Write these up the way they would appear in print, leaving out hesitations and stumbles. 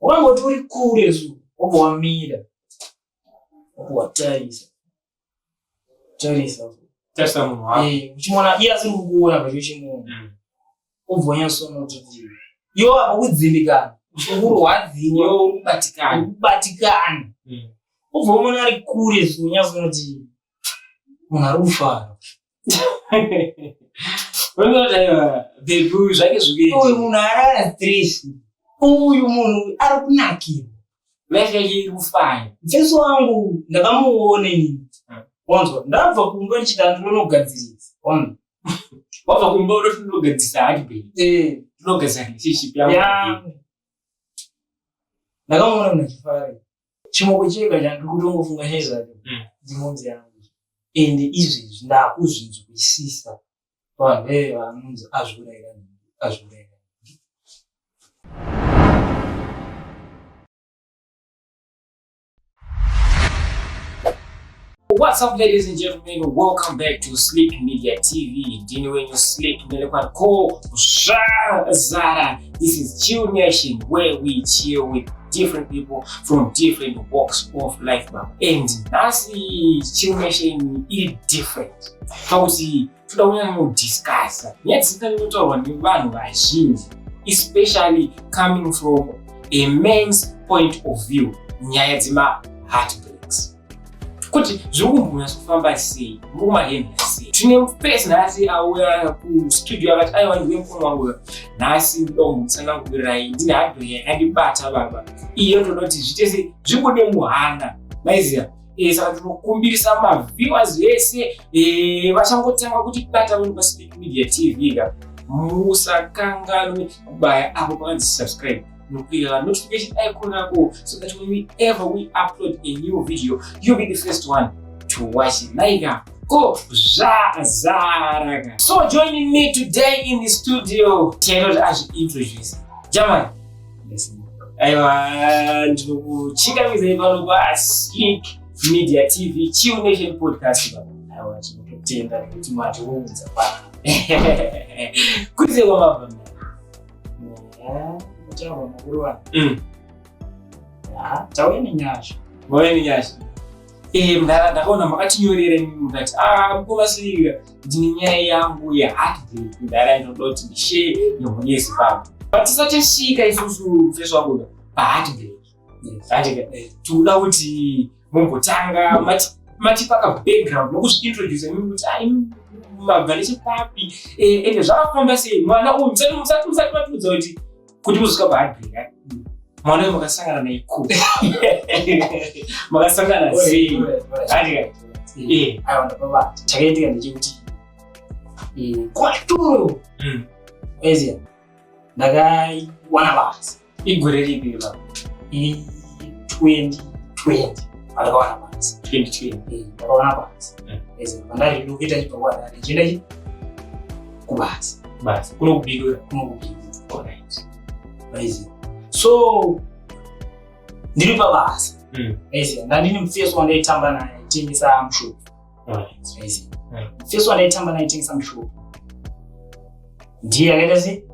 Wakangoti uri kure so, wobva wamira, wobva watarisa tarisa. Tarisa munhu wako. Uchimuona iye asiri kukuona, but uchimuona, obva wanyatsoona kuti iwe apa kudzimbikana, ukurwadziwa. Iwe uri kubatikana. Uri kubatikana. Obva wamuona ari kure so, unyatsoona kuti munhu ari kufara. Unoona aiwa, baby uyu zvake zvikuita. Uyu munhu arara stress, uyu munhu ari kunakirwa. Life yake iri kufaya. Mufeso wangu ndakamuona inini. Wanzwa, ndabva kumba ndichiti handinonogadzirisa, wanzwa? Wabva kumba unoti ndinogadzirisa heartbreak. Ndinogadzirisa relationship yangu. Yangu. Ndakamuona munhu achifara. Chimoko chega chandiri kutongofunga nezvacho ndimomzi yangu. Ende izvezvi ndakuzvinzwisisa, vanhu veve vanonzi azviurayira nhingi, azviurayira nhingi. What's up, ladies and gentlemen? Welcome back to Sleep Media TV. Ndini wenyu Sleep Nelekwan Zara. This is Chill Nation, where we chill with different people from different walks of life. And nhasi Chill Nation is different. Pakuti toda kunyanyodiscussa nyaya dzisinganyotaurwa nevanhu vazhinji, especially coming from a man's point of view, nyaya dzema heartbreaks, kuti zviri kumbonyatsofamba sei, muri kumahandla sei. Tine mufesi nhasi auya kustudio akati, "Aiwa, ndiwe mukoma wangu, nhasi ndoda kumbotsanangurirai, ndine heartbreak yakandibata baba, iyo ndoda kuti zviite sei, zvibude muhana." Maiziva. Saka tinokumbirisa maviewers vese vachangotanga kuti bata vanhu paSpeak Media TV ka, musakanganwe kubaya apo pakanzi subscribe nokuira notification icon ako, so that whenever we upload a new video, you'll be the first one to watch it. Like ko zvazara. So joining me today in the studio, tichaita kuti azviintroduce. Jamani, aiwa, ndinokuchingamidzai pano paSleek Media TV, Chill Nation Podcast baba. Aiwa, tinototenda nekuti matiunza pano. Kuise kwamabva? Kutaura makuru vanhu. Tauya nenyasha. Mauya nenyasha. Ndakaona makatinyorera imimi, mukati, "Ah, mukoma Sirira, ndine nyaya yangu yeheartbreak ndara, ndinoda kuti ndishare nemhuri yeZimbabwe." But tisati tasvika isusu, mufesi wangu, paheartbreak, andika tikuda kuti mumbotanga matipa ka background nokuzviintroduce imimi kuti ah, imi mabva nechepapi, ende zvakafamba sei mwana uyu, musati matiudza kuti muzosvika paheartbreak, eh? Mwana uyu makasangana naye ku, makasangana sei, andika? Aiwa, ndapabata. Chakaitika ndechekuti kwaturo eziya ndakaiwana basa. Igore ripi baba? 2020 ndakawana basa. 2020? Ndakawana basa. Eziya pandariloketa chibva kuHarare ndichienda chi kubasa. Basa kuno kuBindura? Kuno kuBindura. Aiziya, so ndiri pabasa, aiziya, ndandine mufeso wandaitamba naye aitengesa mushopu. Aiziya, mufeso wandaitamba naye aitengesa mushopu ndiye akaita sei,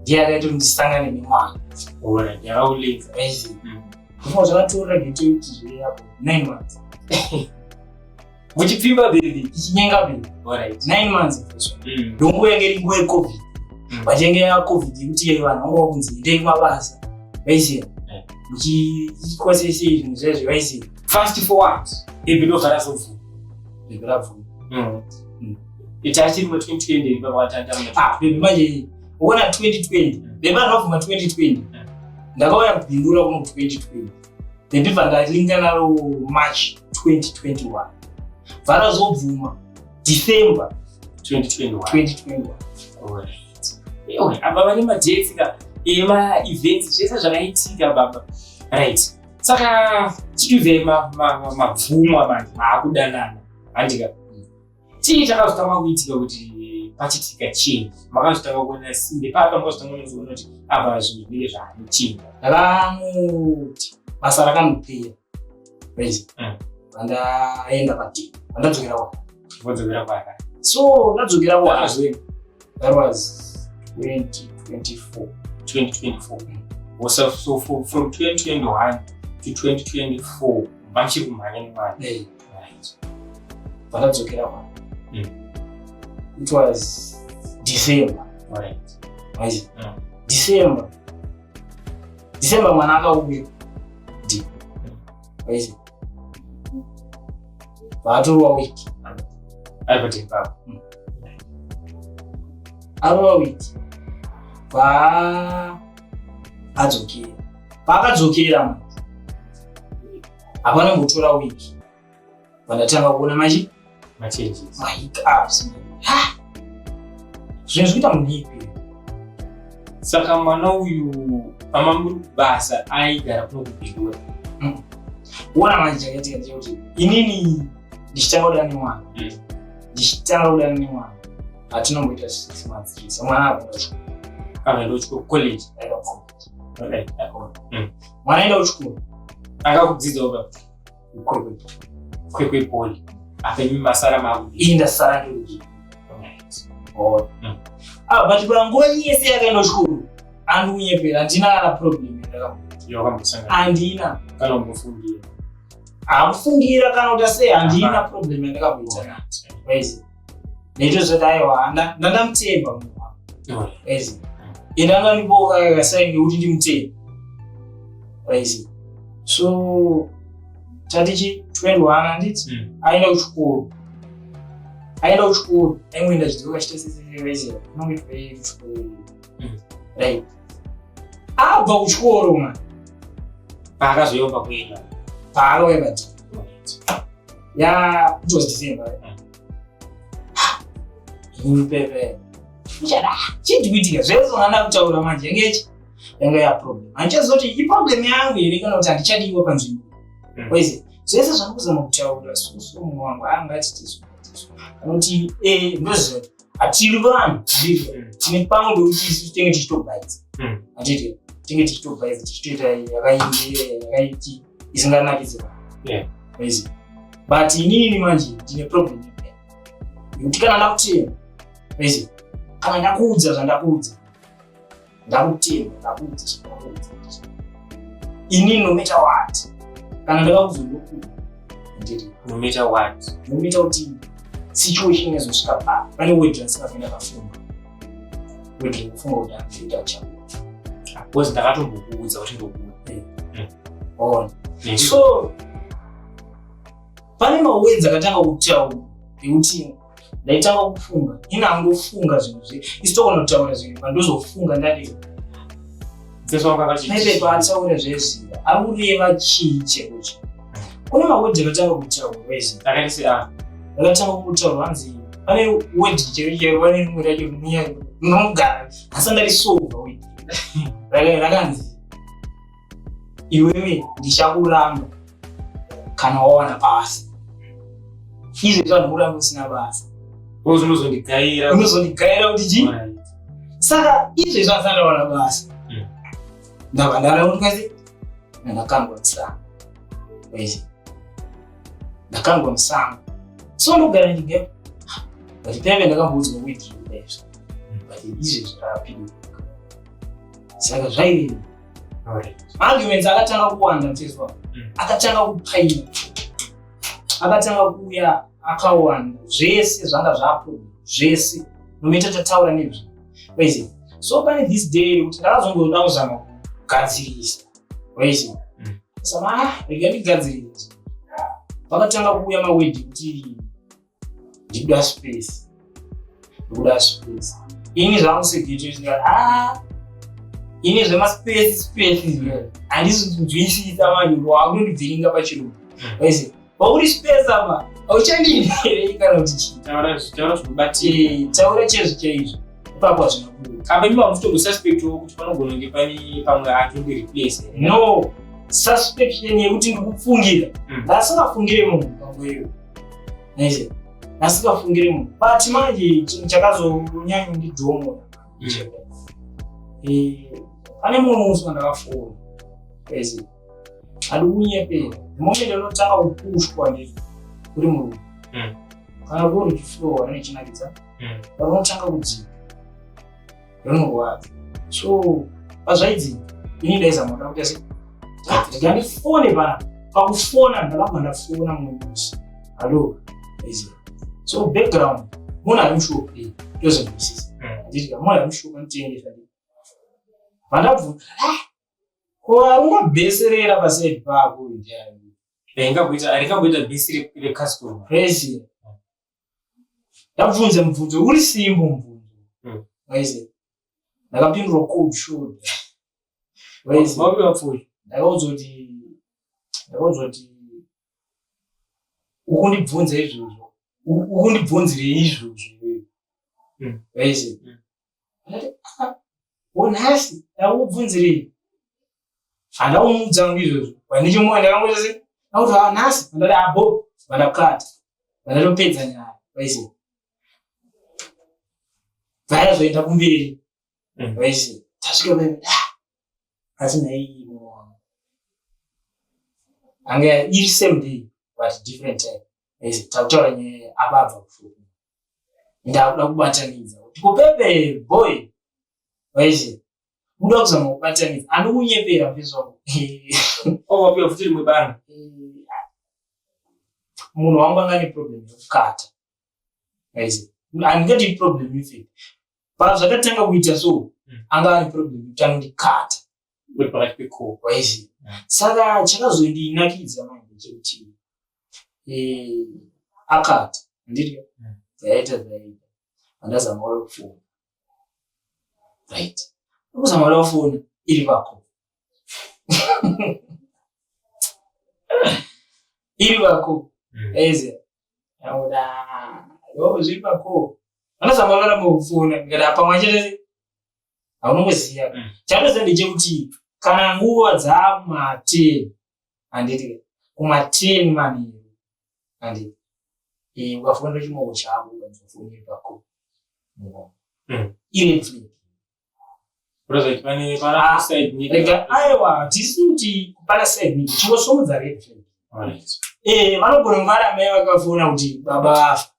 ndiye akaita kuti ndisangane nemwana. Alright, yakaulinza. Aiziya, ndinofunga zvakatorera gete kuti zveapo 9 months. Muchipfimba baby? Tichinyenga baby. 9 months, mufeso. Ndonguva yange iri nguva yeCovid. But yange yaCovid yekuti vanhu vanga vakunzi endei kumabasa, vaiziya, muchikwasese zvinhu zvaizvo, vaiziya. Fast forward, baby ndobva razobvuma? Baby rabvuma. Itachiri ma 2020 baba watanda? Ah, baby manje uona 2020 baby anobvuma 2020. Ndakauya kuBindura kuno 2020, then ndibva ndalinga naro March 2021, bva razobvuma December 2021. 2021. Alright. Ewe, apa vane madates ka, ema-events, zvese zvakaitika baba. Right, saka chitiudzai, mabvumwa manje, maakudanana, handika? Chii chakazotanga kuitika kuti pachitika change? Makazotanga kuona simbe papa, makazotanga kuona kuti apa zvinhu zvinenge zvaanochinja? Ndakamuti basa rakanopera, right? Vandaenda padini, vandadzokera kwa Vodzokera kwaka? So ndadzokera kwa Akazweni? That was 2024. 2024. So from 2021 to 2024 mamuchiri kumhanya nemwana? Right, pandadzokera kwana, it was December. Right. December mwana akauya di right, vaatorwa wiki. Ari patembapo? Arova wiki, bva adzokera. Paakadzokera manje, hapana kumbotora wiki, pandatanga kuona machi Machanges. Mahiccups. Zvinhu zvikuita munhipi. Saka mwana uyu, pama muri kubasa, aigara kuno kuBindura? Kuona manje, chakaitika ndechekuti inini ndichitanga kudana nemwana, ndichitanga kudana nemwana, hatinomboita 6 months chese, mwana abva kuchikoro. Akaenda kuchikoro, college? Aenda kucollege. Mwana aenda kuchikoro. Akakudzidzawo pa Kwekwe. Kwekwe Poly. Apa imi masara maku Ini ndasara ndiri. Ah, but panguva yese yakaenda kuchikoro, andikunyepera, handina kana problem yandakamuita. Yakambosangana? Handina. Kana kumbofungira? Hakufungira kana kuti sei, handina problem yandakamuita nayo. Waizi ndetozoti aiwa, ndandamutemba munhu wangu. Waizi ende angandiboka kasaini yekuti ndimutembe. Waizi so tatichi 21, handiti? Aenda kuchikoro, aenda kuchikoro, aingoenda chidzoka chitesesewaiziva unonge kuchikoro. Right, abva kuchikoro man. Paakazoyomba kuenda? Paakauya pati ya, it was December. Pepe chada chii kuitika zvese zvandanda kutaura manje, yange ichi yanga yaproblem. Handichazoti iproblem yangu here kana kuti handichadiwa panzvimbo. Waizi zvese zvandikuzama kutaura susu, mumwe wangu angati tisu kana kuti ndoziva kuti hatiri vanhu, handiti? Tine pamwe pekuti isu tinenge tichitobhaidza, handiti? Tinenge tichitobhaidza, tichitoita yakainge yakaiti isinganakidzi vanhu. Waizi but inini manje ndine problem yekuti kana ndakutemba, waizi kana ndakuudza zvandakuudza, ndakutemba, ndakuudza zvandakuudza, inini no matter what, kana ndakakuudza ndokuudza, handiti? No matter what. No matter kuti situation inozosvika pa pane word randisingafai ndakafunga, word rekufunga kuti andikuita chako. Because ndakatombokuudza kuti ndokuudza. Ona, so pane mawords akatanga kutaura ekuti ndaitanga kufunga, ini angofunga zvinhu zve isi togona kutaura zvinhu, pandozofunga ndati pepe paataura zvezviya, ari kureva chii chekuchi? Kune mawords akatanga kutaura, wezi. Akaiti se a Akatanga kutaura, hanzi pane word chero chero, pane rimwe racho rinogara asi andarisolva word rakanzi, "Iwewe ndichakuramba kana wawana basa." Izvezvi vanhu kuramba usina basa. Because unozondigaira. Unozondigaira kuti chii? Saka izvezvi andisati ndawana basa, ndabva ndaraundikasi, ndakangwa musango. Wezi ndakangwa musango, so ndogara ndiga, but peve ndakamboudzwa kuidhiri kudaizvo, but izvezvi rakapinduka, saka zvaive arguments akatanga kuwanda mutezwa. Akatanga kupaina, akatanga kuuya akawanda, zvese zvanga zvapo zvese nomaita tataura nezvo. Waizi so pane this day kuti ndakazongoda kuzama kugadzirisa, waizi saka ah, rega ndigadzirise. Pakatanga kuuya mawords kuti ndikuda space, ndikuda space. Ini zvangu segete, ah, ini zvemaspace space handisi kunzwisisa manje, wakundibviringa pachirungu. Waizi pauri space apa hauchandini here kana kuti chii? Taura, taura zvinobatika. Taura chezvo chaizvo, ipapo hazvina kubuda. Apa imi mamutokususpectwo kuti panogona kunge pane pamwe atondi replace? No suspicion yekuti ndikufungira. Ndasingafungire munhu panguva iyo, aizi ndasingafungire munhu, but manje chinhu chakazonyanya kundidhomora, pane mumwe musi wandakafona. Aizi handi kunyepera, the moment unotanga kupushwa ndizvo uri murume, kana kuri uchiflowa rinechinakidza, but unotanga kudzika rinorwadza. So pazvaidzika Ini ndaizama kuda kuita sei, rega ndifone pana. Pakufona ndakabva ndafona mumwe musi, "Hallo." Aiziva. So background, munhu ari mushop, tozonzwisisa. Handiti munhu ari mushop anotengesa. Vandabvunza, "Ah, ko arungobheserera paside pako ndiani?" Ringakuita bhisi recustomer. Aiziva. Ndabvunza mubvunzo uri simple, mubvunzo. Aiziva. Ndakapindura cold shoulder. Aiziva. Wapiwa pfuyo. Ndakaudzwa kuti ukundibvunza izvozvo, ukundibvunzirei izvozvo iwewe? Aiziva. Ndati, "Ah, nhasi ndakukubvunzirei?" Handakumuudza hangu izvozvo. Vandichimwe ndakangoita sei, ndakuti, "Ah, nhasi." Ndati, "Abo." Vandakata, vandatopedza nyaya. Vaiziva, vayazoenda kumberi. Vaiziva, tasvika paipa, "Ah, asi nhai mumwe wangu." Anga iri same day but different time. Vaiziva, takutaura nyaya apa abva kushopu, ndakuda kubatanidza kuti kupepe boy. Vaiziva, kuda kuzama kubatanidza, andikunyepera mufesi wangu. Wapiwa futi rimwe banga. Munhu wangu anga ane problem yekukata. Aiziva, handingati problem ife pa zvakatanga kuita so. Anga ane problem yekuti anondikata. Uri pakati pecall. Waiziva. Saka chakazondinakidza manje chekuti akata, handiti? Zvaita zvaita, andazama kuda kufona, right? Kuzama kuda kufona iri pako, iri pako. Aiziva, akuda yo zviri pako, andazama kuramba kufona, ndikati pamwe chete haunongoziva. Chandoziva ndechekuti kana nguva dzama10, handiti, kuma10 manheru, handiti, ukafonera chimoko chako, ukanzofoni pako, ired flag. Kuratidza kuti pane pana Ah, side nigga. Rega, aiwa, tisi kuti pana side nigga, chingosomudza red flag. Vanogona kunge vari amai vakafona kuti baba vafa,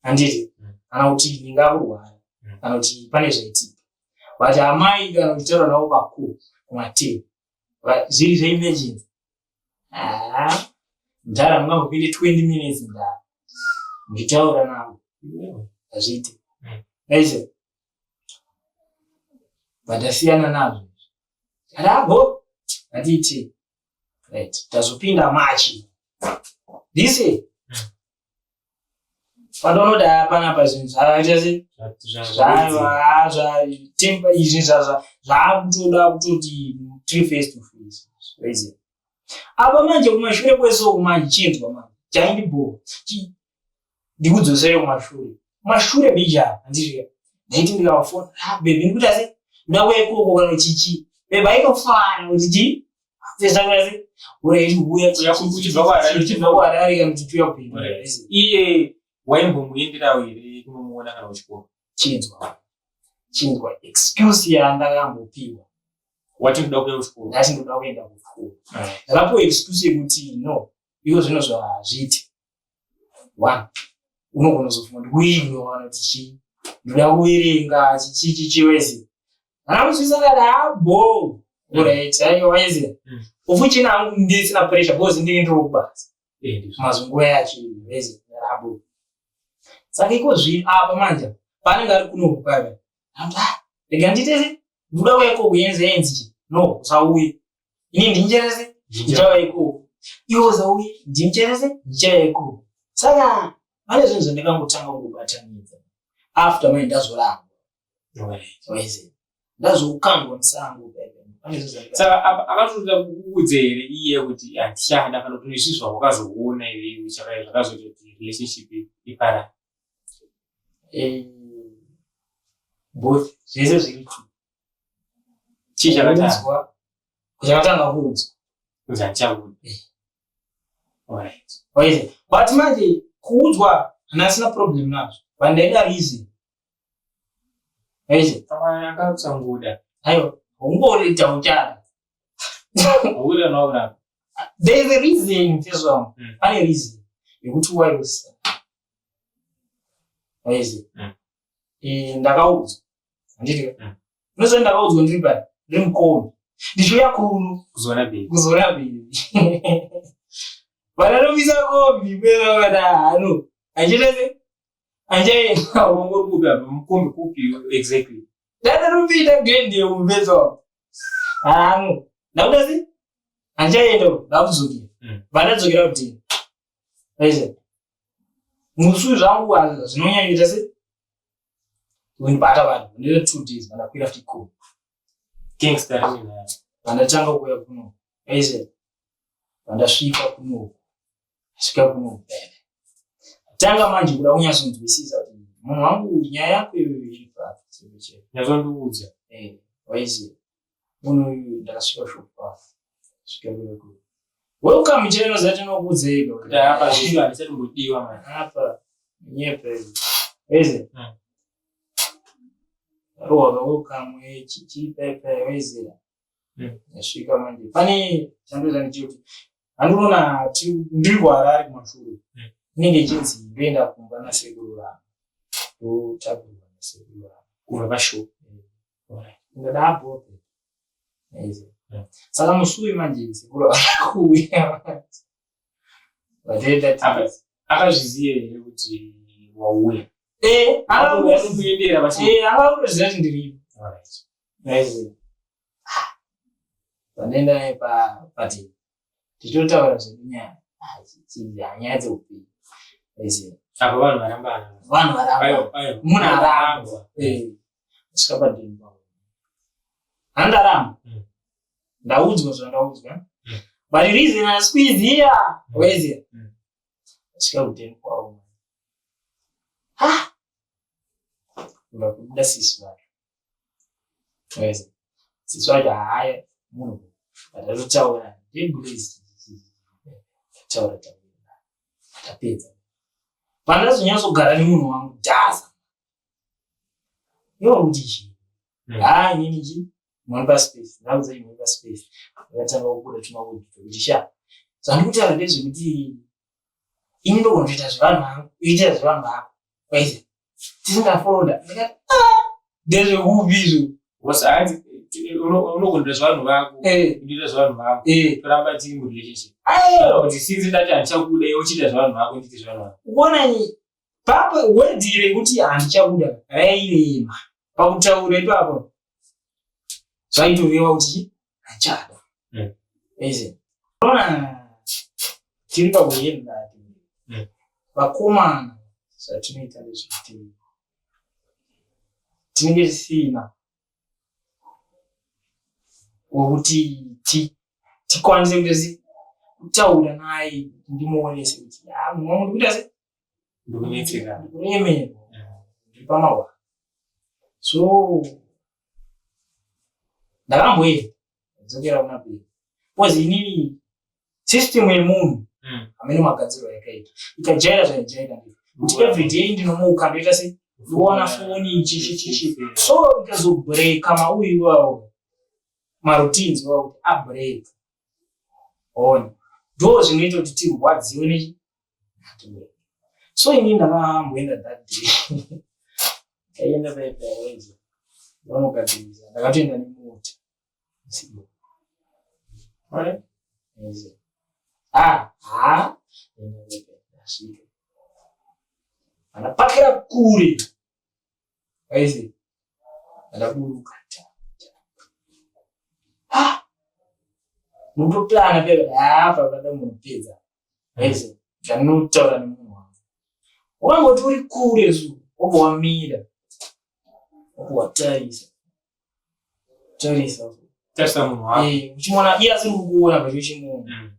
handiti? Kana kuti ndingakurwara, kana kuti pane zvaitika. But amai kana uchitaura navo pakuru kuma10 zviri zveemergency, ah, mudhara, mungambopinde 20 minutes mudhara muchitaura navo, hazviiti. Aise, vandasiyana nazvo rabo, hatiiti. Right, tazopinda machi this pandonoda panapa, zvinhu zvakaita se zvatemba izvi, zvaakutoda kutoti tiri face to face. Waiziva, apa manje kumashure kwesoko manje, chinzwa manje chaindibhowa, ndikudzosere kumashure, kumashure mbijana, handizvika. Ndaiti ndikavafona, "Ah, baby, ndikuti asi ndoda kuya ikoko," kana chichi, baby aitofara kuti chi pesa uri uya. Uchibva kuHarare. Uchibva kuHarare kana kuti chiuya kupinda. Iye waimbomuenderawo here kunomuona kana kuchikoro? Chinzwa, chinzwa excuse yandakambopiwa. Wati ndoda kuya kuchikoro. Ndati ndoda kuenda kuchikoro. Ndakapiwa excuse yekuti no, iko zvino zvazviiti one, unogona kuzofunga kuti kuignore kana kuti chii, ndoda kuverenga chichi chichi wese kana kuzvisa kati abo, alright, aiwa, waiziva. Ufuchina hangu ndisina pressure because ndinge ndiri kubasa. Ndizvo. Mazunguva yacho wese abo. Saka iko zvino apa manje paanenge ari kunoku paya, ah, rega ndiite, ndoda kuya ikoko, yenzi yenzi chi no, usauye, ini ndincherese ndichauya ikoko, iwe usauye, ndincherese ndichauya ikoko. Saka pane zvinhu zvandakangotanga kungobatanidza after manje ndazoramba. Waiziva, ndazokandwa musango, pane zvinhu zvandika- Saka apa akatoda kukuudza here iye kuti handichada, kana kuti izvi zvawakazoona iwewe zvakazoita kuti relationship iparare? Both, zvese zviri true. Chii chakatanga? Kuudzwa, chakatanga kuudzwa. Kunzi handichakuda. Waiziva, but manje kuudzwa handasina problem nazvo, but ndaida reason. Waiziva. Pamwe akatsanguda. Aiwa, ungorita uchada. Auda naurapa. There is a reason, fezwangu. Pane reason yekuti why usa. Waiziva. Ndakaudzwa, handiti? Unoziva, ndakaudzwa ndiri pai, ndiri mukombi. Ndichiuya kuno kuzoona baby. Kuzoona baby. Vananomisa kombi kwevavada hano. Achiita se achaenda. Uri kupi apa? Mukombi kupi exactly? Ndadarupinda gendi yekumbedza wapo. Hano. Ndakuda se handichaenda ndakudzokera. Vandadzokera kudini? Aise. Musi zvangu zvinonyanyoita se kundibata vanhu ndine 2 days vandakwira futi kombi. Gangster rini. Vandatanga kuuya kuno. Aise. Vandasvika kuno. Svika kuno bebe. Tanga manje kuda kunyatsonzwisisa kuti munhu wangu nyaya yako iyoyo iri papi chete chete. Nyazondiudza. Eh, waiziva. Munhu uyu ndakasvika shop pafu. Svika kuya kuya. Welcome chero zati nokuudzei. Kuti apa zvinhu handisati kumbodiwa man. Apa nyepe. Waiziva. Rohwa welcome chichi pepe waiziva. Ndasvika manje. Pane chandoza ndichiti handinoona ndiri kuHarare kumashure. Inenge ichinzi ndoenda kumba nasekuru vangu. Ndotakurwa nasekuru vangu. Kubva pashop. Alright. Ndadabho. Aiziva. Saka musi uyu manje sekuru havana kuuya. Vatenda. Akazviziva here kuti wauya? Eh, Akakuendera basi. Akakutoziva kuti ndiripo. Alright. Aiziva. Pandaenda naye pati tichitotaura zvedu nyaya. Ah, nyaya dzeupenyu. Aiziva. Apa vanhu varambana. Vanhu varamba. Aiwa, aiwa. Munhu arambwa. Eh. Svika padheni pavo. Handaramba. Ndaudzwa zvandaudzwa. But reason asikuiziya. Waiziya. Svika kudheni kwavo. Ha! Vakubuda sisi vacho. Waiziya. Sisi vacho haya munhu. Vatatotaura ndebulezi. Taura taura. Tapedza. Pandazonyatsogara nemunhu wangu dhaza. Iwo kuti chii? Ha, inini chi munipa space. Ndaudza munipa space. Ndakatanga kubuda tumakuti kuti sha. Zvandikutaura ndezvekuti ini ndogona kuita zvevanhu vangu, uchiita zvevanhu vako. Waiziya. Tisingafonda. Ndikati ah, ndezvekupi izvo? Wose hanzi unogonera zvevanhu vako. Ndoita zvevanhu vako. Toramba tiri murelationship. Aiwa. Kuti since ndati handichakuda iwe uchiita zvevanhu vako ndiite zvevanhu vako. Kuona papo word rekuti handichakuda rairema pakutaura ipapo zvaitoreva kuti handichada. Aiziya. Unoona tiri pakuenda vakomana zvatinoita ndezvekuti tinenge tisina wekuti tikwanise kuita se kutaura naye kuti ndimuonese kuti ah, munhu wangu ndikuita se Ndikunetseka. Ndikuremerwa, ndiri pamahwara. So ndakamboenda dzokera kuna bheni because inini system yemunhu hamene magadzirwo yakaita ikajaira zvaijaira ndizvo kuti everyday ndinomuka ndoita se ndowana foni chichi chichi, so ikazobreaka mauyu iwawo maroutines iwawo kuti abreak on ndo zvinoita kuti tirwadziwe nechi. So inini ndakamboenda that day, ndaienda paipaedzo ndonogadzirisa, ndakatoenda nemota. Alright. Ah, ha, ndasvika andapakira kure aizi ndaburuka. Ah, mutoplana pepa apa pada munopedza aizi ndanotaura nemunhu wangu wangoti uri kure zu wobva wamira wobva watarisa tarisa. Tarisa munhu wako. Eh, uchimuona iye asiri kukuona but uchimuona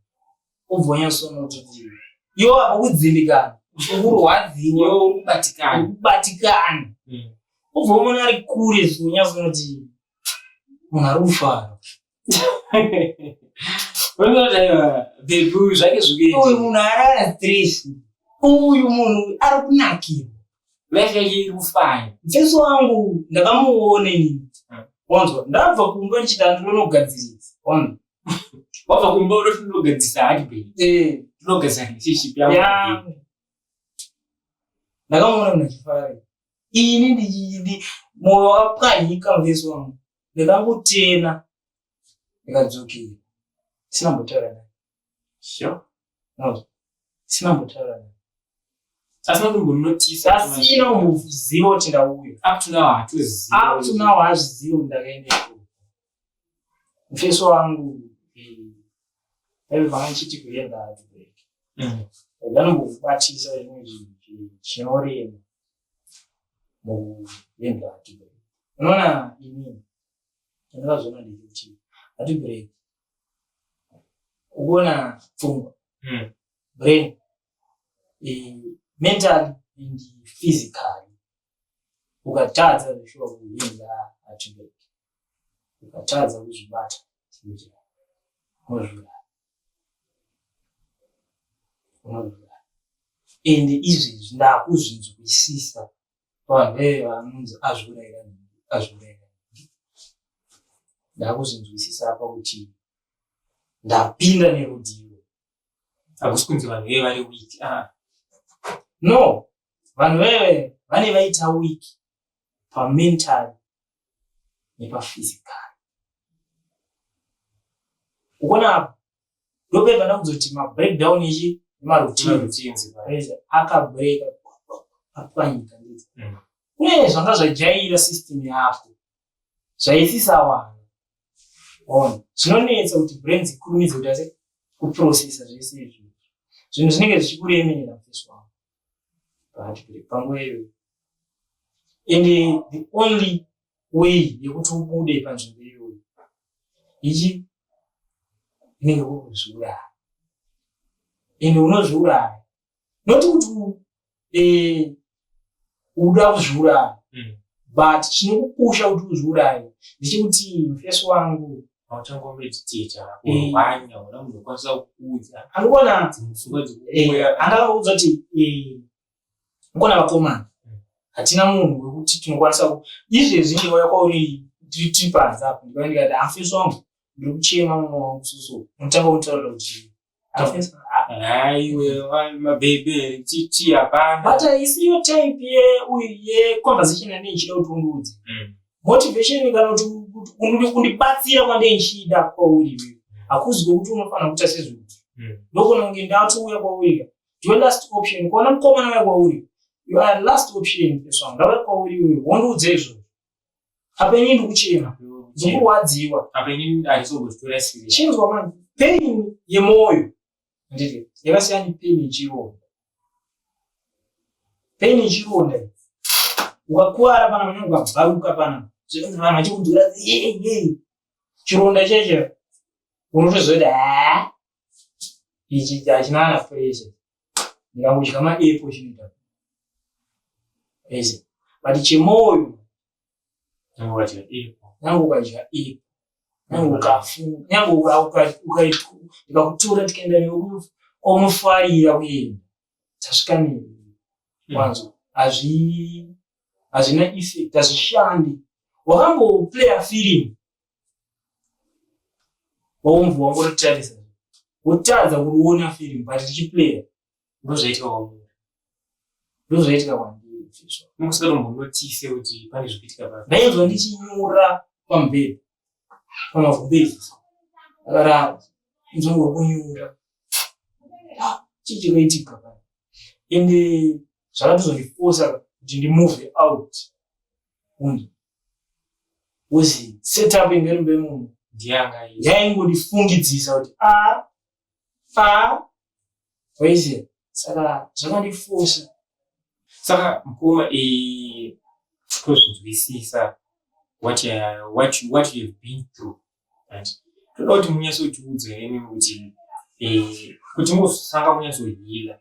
ubva wanyatsona kuti iwe apo kudzimbikana ukurwadziwa. Iwe uri kubatikana. Kubatikana. Ubva wamuona ari kure so unyatsona kuti munhu ari kufara. Unoona aiwa baby uyu zvake zvikuita. Uyu munhu arara stress, uyu munhu ari kunakirwa. Life yake iri kufaya. Mufeso wangu ndakamuona inini. Wanzwa, ndabva kumba ndichiti handinonogadzirisa, wanzwa. Wabva kumba unoti ndinogadzirisa heartbreak. Eh. Ndinogadzirisa relationship yangu. Yangu ndakamuona munhu achifara, ini mwoyo wakapwanyika. Mufeso wangu ndakangotena. Ndikadzokera tisina kumbotaura naye. No, tisina kumbotaura naye. Asina kumbonotisa? Asina kumboziva kuti ndauya. Up to now hatuzivi. Up to now hazvizivi kuti ndakaenda ikoko. Mufeso wangu paive panga ndichiti kuenda heartbreak. Anombokubatisa chimwe chinhu chinorema mukuenda heartbreak. Unoona, inini chandakazoona ndechekuti heartbreak, ukuona pfungwa, brain, mentally and physically, ukatadza zveshuwa kuenda heartbreak, ukatadza kuzvibata chinhu chako, unozviuraya, unozviuraya. Ende izvezvi ndakuzvinzwisisa pavanhu veve vanonzi azviurayira nhingi, azviurayira nhingi. Ndakuzvinzwisisa apa kuti ndapinda nerudivo. Hakusi kunzi vanhu veve vari weak, ah. No, vanhu veve vane vaita weak pamental nepaphysical. Ukuona apa ndopebva ndakuzoti mabreakdown ichi nemaroutines. Maroutines, right. Akabreaka, apwanyika ndidzi. Kune zvanga zvajaira system yako zvaisisawana ona, zvinonetsa kuti brain dzikurumidze kuti ase kuprocessa zvese izvi. Zvinhu zvinenge zvichikuremera, mufesi wangu, paheartbreak panguva iyoyo. And the only way yekuti ubude panzvimbo iyoyo ichi inenge kuri kuzviuraya. Ende unozviuraya noti kuti uda kuzviuraya, but chinokupusha kuti uzviuraye ndechekuti, mufesi wangu, Hautanga wameditate, kurwanya una munhu ukwanisa kukuudza andikuona dzimwe pfungwa dzikuuya. Andakaudza kuti ukona vakomana, hatina munhu wekuti tinokwanisa izvezvi ndikauya kwauri, tiri panze apo, ndikauya ndikati, "Amufesi wangu, ndiri kuchema, mwana wangu susu," unotanga kutaurira kuti amufesi Haiwe, mabhebhe chichi hapana. But isiriyo type yeconversation yandee ndichida kuti undiudze motivation kana kuti kundibatsira kwandee ndichida kwauri iwewe. Hakuzi kwekuti unofanira kuita sezvekuti ndogona kunge ndatouya kwauri ka, ndiwe last option. Kuona mukomana uya kwauri, you are last option. Peswangu, ndauya kwauri iwewe, wondiudza izvozvo apa inini ndikuchema, ndikurwadziwa. Apa inini handizombozitora serious. Chinzwa mani, pain yemwoyo nditi yakasiyana nepain yechironda. Pain yechironda iyi, ukakuvara pana unenge ukabvaruka pana, vanhu vachikudzura yei, chironda cheche unotoziva kuti haa, ichi hachina ana pressure, ndikangudya maepo chinoita ese. But chemwoyo, Nyange ukadya ipo, nyange ukadya ipo, nyange ukafunga, nyange ndikakutora tikaenda newe kwaunofarira kuenda, tasvika newe, wanzwa, hazvina effect, hazvishandi. Wakamboplaya firimu, waumva wangototarisa, wotadza kuriona firimu, but richiplaya. Ndozvaitika kwamuri? Ndozvaitika kwandiri izvo. Musingatombonotise kuti pane zvikuitika pa Ndainzwa ndichinyura pamubhedha, pamagumbezi akarara, inzwa kunyura. Ah, chii chakaitika pa? Ende zvakatozondifosa kuti ndimove out kunze uzi setup inge iri munhu ndiyanga yaingondifungidzisa kuti a a waiziva. Saka zvakandifosa. Saka mukoma, tozvinzwisisa what you have been through, right? Toda kuti munyatsotiudza imimi kuti muzosanga kunyatsoheala,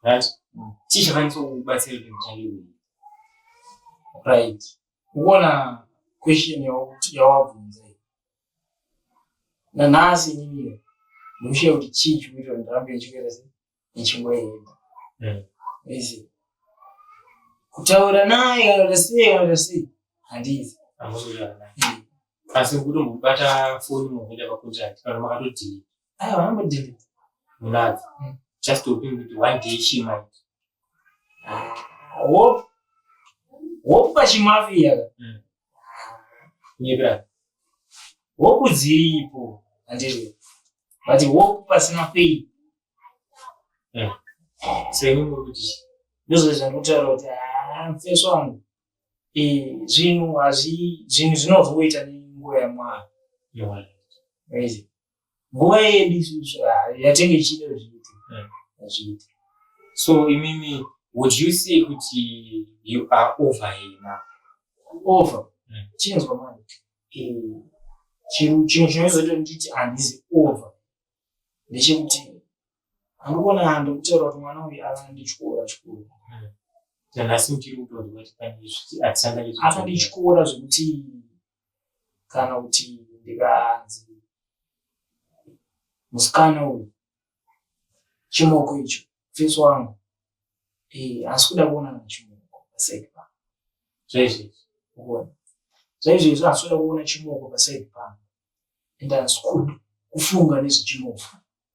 right? Chii chakanyatsokubatsira kuti mutange kuheala? Right, ukuona question yawabvunza iyi, nanhasi inini ndikushiya kuti chii chikuita kuti ndirambe ndichikuita sei, ndichingoenda. Izi kutaura naye kana kuti sei, kana kuti sei, handizi. Hamuzotaura naye? Asi kutombobata foni mukuenda pacontact kana makatodii? Aiwa, ambodini. Munadzo? Just hoping kuti one day she might. Hope, hope pachimafia. Kunyepera. Hope dziripo, handiti? But hope pasina faith. So imi muri kuti Ndizvo zvandikutaura kuti haa, mufeso wangu, zvinhu hazvi, zvinhu zvinozongoita nenguva yaMwari. Right? Nguva yedu isusu yatenge ichida zviite, hazviite. So imimi, would you say kuti you are over here now? Over. Chinzwa manje, chinhu chinozoita nditi handisi over ndechekuti handikuona, ndikutaura kuti mwana uyu ava ndichikora chikoro. Nanhasi muchiri kutonzwa kuti pane hatisangani? Akandityora zvekuti kana kuti ndikanzi musikana uyu chimoko icho, face wangu, asi kuda kuonana nechimoko paside pangu. Zvaizvezvi? Ukuona zvaizvezvi, hasi kuda kuona chimoko paside pangu and hasi kufunga nezvechimoko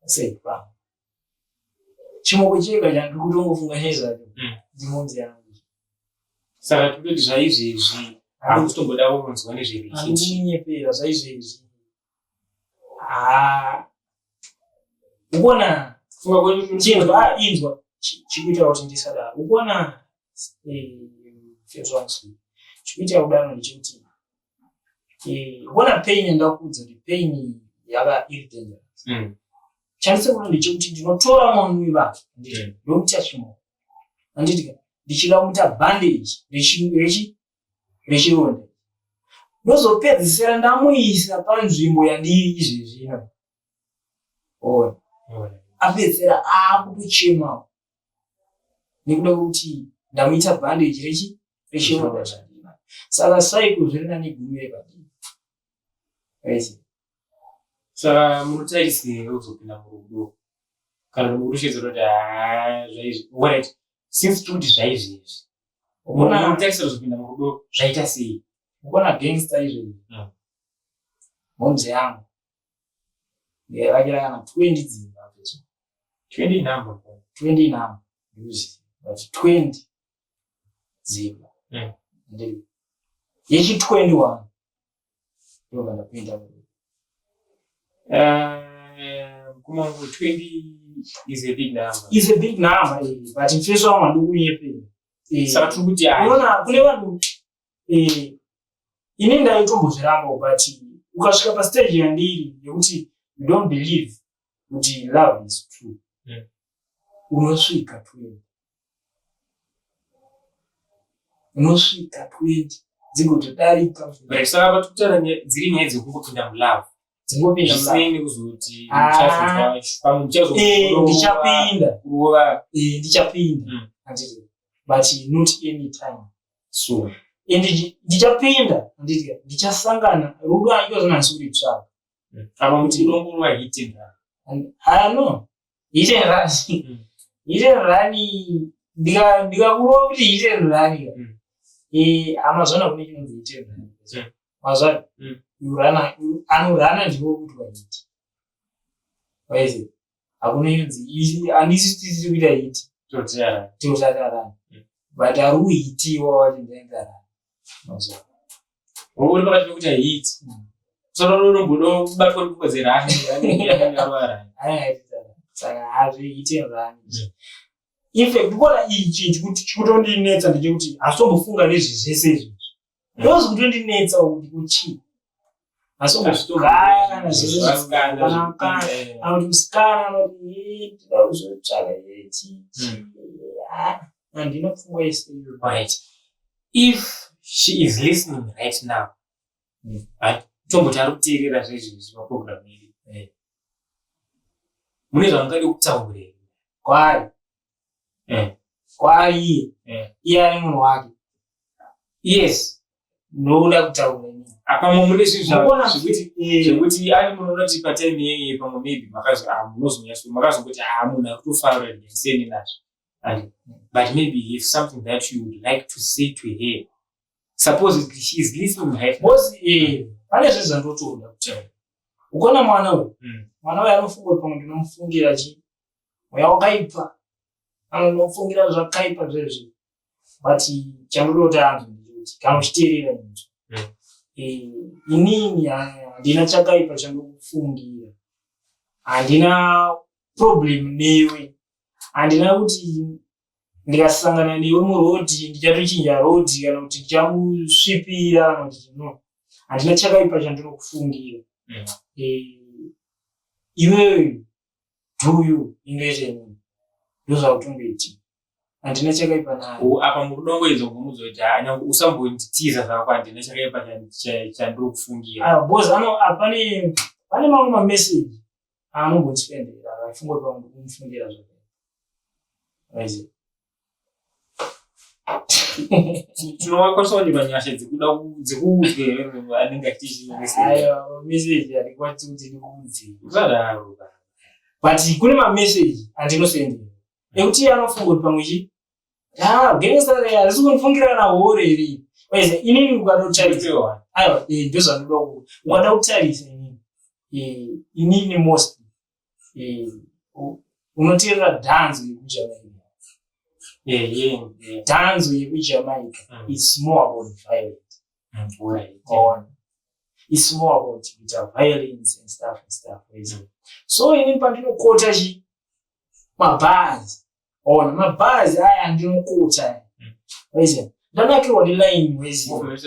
paside pangu. Chimoko chega chandiri kutongofunga nezvacho ndimomzi yangu. Saka tototi zvaizvezvi hakutomboda kunzwa nezverelationship? Handikunyepera, zvaizvezvi haa, ukuona. Funga kwenyu. Chinzwa, inzwa, chikuita kuti ndisadaro, ukuona, fezwangu, chikuita kudaro ndechekuti ukuona pain yandakuudza kuti pain yava iri dangerous. Chandisekuda ndechekuti ndinotora mwana wevake ndomuita chimoko, handiti? Ndichida kumuita bandage rechironda, ndozopedzisira ndamuisa panzvimbo yandiri izvezvi ino. Ona, apedzisira akutochemawo nekuda kwekuti ndamuita bandage rechironda chandina. Saka cycle zviri nani gumire padii. Saka munotarisirei kuzopinda murudo, kana murushedzera kuti haa, zvaizvi, alright, since tiri kuti zvaizvezvi, munotarisira kuzopinda murudo zvaita sei? Ukuona gangster, izvezvi momzi yangu ndiyavakira kana 20 dzimba peso. 20 number? 20 number ndikuziva, but 20 dzimba. Yechi 21 ndobva ndapinda murudo. Kumangu 20 is a big number. Is a big number, but mfeso wangu, handikunyepera. Saka tiri kuti unoona kune vanhu, ini ndaitombozviramba, but ukasvika pastage yandiri yekuti you don't believe kuti love is true, unosvika 20, unosvika 20 dzigotodarika. Right, saka patikutaura dziri nyaya dzekungopinda mulove, Dzingopinda. zvisinei nekuzoti muchazonzwa pamwe. Ndichapinda. Kurova. Ndichapinda, handiti? But not any time soon. And ndichapinda, handiti? Ndichasangana rudo aikozonansi kuti tsvaga. Apa muti kudongorwa hit and run? Ah, no, hit and run, hit and run, ndikakurova kuti hit and run, amazvona kune chinonzi hit and run. Mazvana anorana ndiwo kuti wahit, waizi hakuna inonzi handisi tisiri kuita hit, totatarana, but ari kuhitiwa wacho ndaendarana mazuva. Uri pakati pekuita hit, saka unomboda kubatwa nepfungwa dzerun. Saka hazvi hit and run. In fact, ndikuona ichi chikutondinetsa ndechekuti hasitombofunga nezvezvese izvozvi. Ndozi kutondinetsa kuti kuchii, asombogaya kana zvese, anoti musikana anoti ndida kuzotsvaka chi, handina pfungwa yese iyoyo. Right, if she is listening right now, tomboti ari kuteerera zvezvezvi paprogram iri, mune zvamungade kutaura here? Kwaari? Kwaari iye? Iye ane munhu wake? Yes. Ndoda kutaura inini. Pamwe mune zvinhu zvekuti ani munoona kuti patime iyeye pamwe maybe makazo, ah, munozonyatso makazongoti, ah, munhu ari kutofara, ndisiyeni nazvo. And but maybe if something that you would like to say to her, suppose she is listening right now. Because pane zvinhu zvandotoda kutaura. Ukaona mwana uyu, mwana uyu anofunga kuti pamwe ndinomufungira chi mweya wakaipa, anomufungira zvakaipa zvezvi, but chandoda kuti anzwe ndechekuti kana uchiteerera inzwa, inini Handina chakaipa chandikufungira, handina problem newe, handina kuti ndikasangana newe murodhi ndichatochinja rodhi kana kuti ndichakusvipira kana kuti no, handina chakaipa chandinokufungira. Iwewe do you indoita inini, ndozvakutongoiti, handina chakaipa naye. Apa muri kudongoedza kumudza kuti nyangwe usambonditiza zvako, handina chakaipa chandiri kufungira. Ah, because ano ah, pane mamwe mameseji aanongondisendera achifunga kuti pamwe ndikumufungira zvakaipa. Waiziva? Tinowakwanisa kuwanikwa nyasha dzekuda dzekuudzwa here anenge achiti? Aiwa, mameseji handikwanisi kuti ndikuudzire. Usadaro. But kune mameseji andinosendera ekuti iye anofunga kuti pamwe chi ah, gangster harisi kundifungira kana hore here. Waiziva, inini ukada kutarisa, aiwa, ndozvandinoda ku ukada kutarisa inini, inini mostly unoteerera dhanzo yekuJamaica. Dhanzo yekuJamaica, it's more about violence. Ona, it's more about kuita violence and stuff and stuff, waiziva? So inini pandinokota chi mabhazi, ona mabhazi aya andinokota aya, waiziva, ndanakirwa neline, waiziva,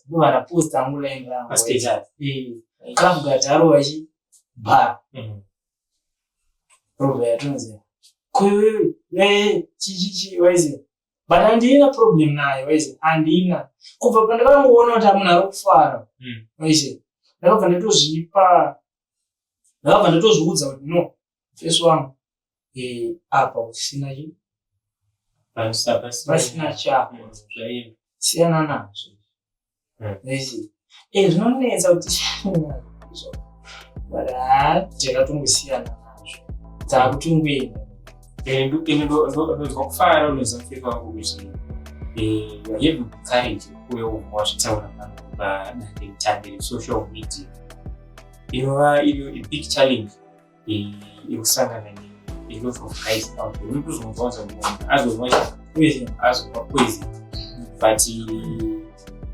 ndobva ndaposta hangu line rangu. Pa-status. Club gadharo chi bar robva yatonzi kuiwewe chichichi, waiziva. But handina problem naye, waiziva, handina. Kubva pandakangoona kuti munhu ari kufara, waiziva, ndakabva ndatozvipa, ndakabva ndatozviudza kuti no, face wangu, apa usina chi pasina chako, siyana nazvo. Waiziva, zvinonetsa kuti siyana nazvo, but haa, takatongosiyana nazvo, takutongoenda. Ine ndonzwa kufara, unoziva mufefe wangu, kuti you are having courage kuuya ubva wazvitaura pano padandemutande resocial media, inova iriyo a big challenge yekusangana ne a lot of guys out there. Unotozonzwa kuti munhu azonwa, azonwa poison, but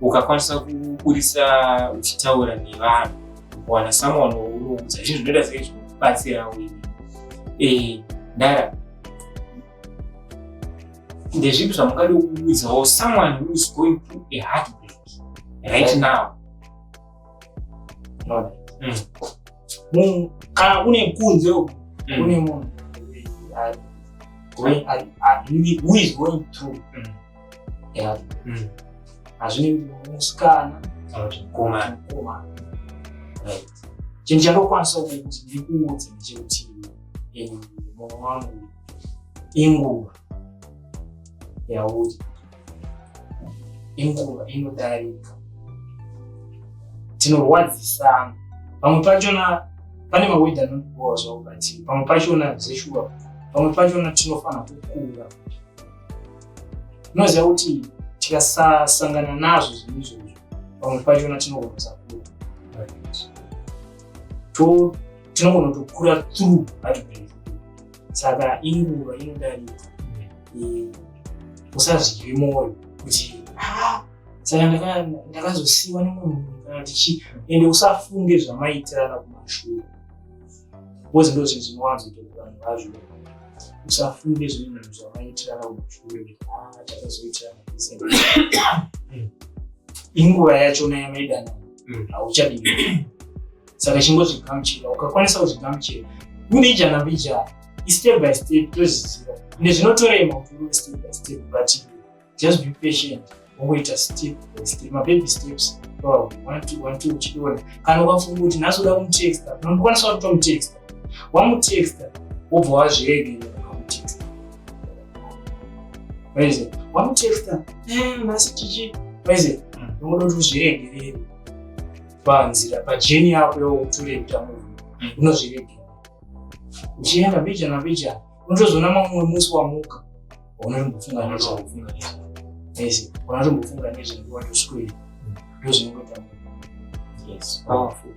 ukakwanisa kuburisa uchitaura nevanhu, kuwana someone waunoudza zvinhu zvinoita sei, zvinokubatsira wewe. Ndara ndezvipi zvamungade kuudzawo someone who is going through a heartbreak right now? No. Munhu kana kune kunze uku, kune munhu who is going through yeah, hazvinei kuti musikana kana kuti mukomana. Mukomana, right, chinhu chandokwanisa kuti ndikuudze ndechekuti mumwe wangu, inguva yauri, inguva inodarika. Tinorwadzisana pamwe pachona, pane mawedhi anondibowa zvavo, but pamwe pachona zveshuwa, pamwe pachona tinofanira kukura. Unoziva kuti tikasasangana nazvo zvinhu izvozvo, pamwe pachona tinogona kusakura. Tinogona kutokura through heartbreak. Saka inguva inodarika. Usazvidye mwoyo kuti "Ah, saka ndakazosiyiwa nemunhu," kana kuti chii. Ende usafunge zvamaitirana kumashure, because ndo zvinhu zvinowanzoita kuti vanhu vazvo. Usafunge zvinhu zvamaitirana kumashure kuti "Ah, takazoitirana this and that." Inguva yachona yamaidanana, hauchadii. Saka chingozvigamuchira. Ukakwanisa kuzvigamuchira mbijana mbijana, step by step, tozviziva ende zvinotorema kuti uve step by step, but just be patient, wongoita step by step, mababy steps. Oh, one two one two, uchiona kana ukafunga kuti nhasi uda kumutexta, unokwanisa kutomutexta. Wamutexta, wobva wazviregerera ukamutexta. Waize wamutexta, nhasi chichi, waize unoda kuti uzviregerere panzira, pajourney yako yautore kuita munhu. Unozviregera uchienda mbijana mbijana, unotozoona mamwe musi wamuka unotombofunga nezvo ese, unotombofunga nezve watoswera. Ndozvinongoita munhu. Yes, powerful.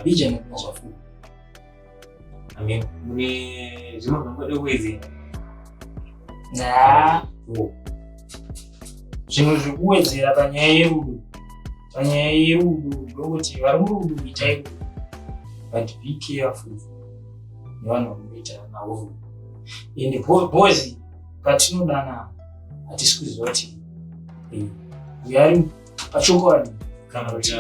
Mbijana mbijana. Powerful. I mean, mune zvimwe zvangode kuwedzera? Na Oh. Zvimwe zvekuwedzera panyaya yerudo, panyaya yerudo. Murudo, kuti vari murudo, itai rudo, but be careful nevanhu vamunoita navo rudo. And boys, patinodanana hatisi kuziva kuti uyo ari pachokwadi kana kuti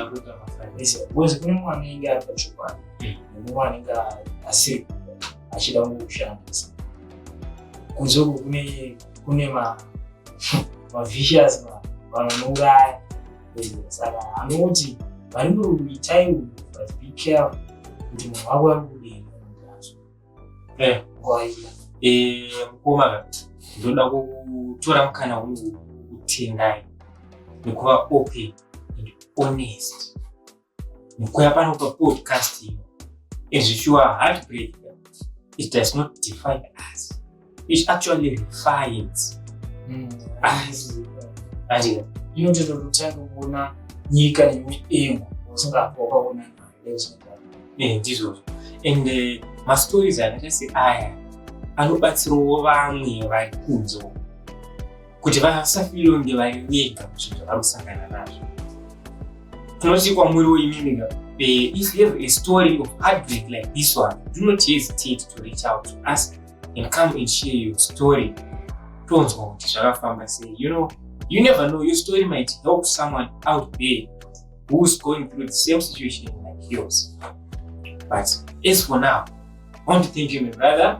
because kune mumwe anenge ari pachokwadi nemumwe anenge asiri, achida kungokushandisa. Kunze uku kune mavicious vanhu vanouraya. Saka anoti vari murudo, itai rudo, but be careful kuti munhu wako ari kudini. Nguva iya. Mukoma, ndoda kutora mukana uyu kutendai nekuva open and honest nekuuya pano papodcast ino. And sure, heartbreak, it does not define us, it actually refines us. Andika? Inotototanga kuona nyika nemuengo usingapo wakaona nayo. Ndizvozvo. And mastories akaita seaya anobatsirawo vamwe vari kunze kuti vasafeel kunge vari vega muzvinhu zvavari kusangana nazvo. Tinoti kwamuriwo imimi ka, if you have a story of heartbreak like this one, do not hesitate to reach out to us and come and share your story, tonzwa kuti zvakafamba sei. You never know, your story might help someone out there who's going through the same situation like yours. But as for now, I want to thank you, my brother.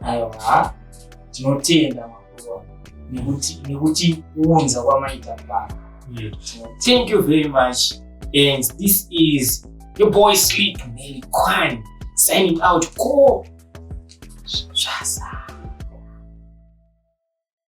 Aiwa, tinotenda makuva nekuti unza kwamaita pano. Thank you very much. And this is your boy Sleek Nelly Kwan signing out. Ko Shasa.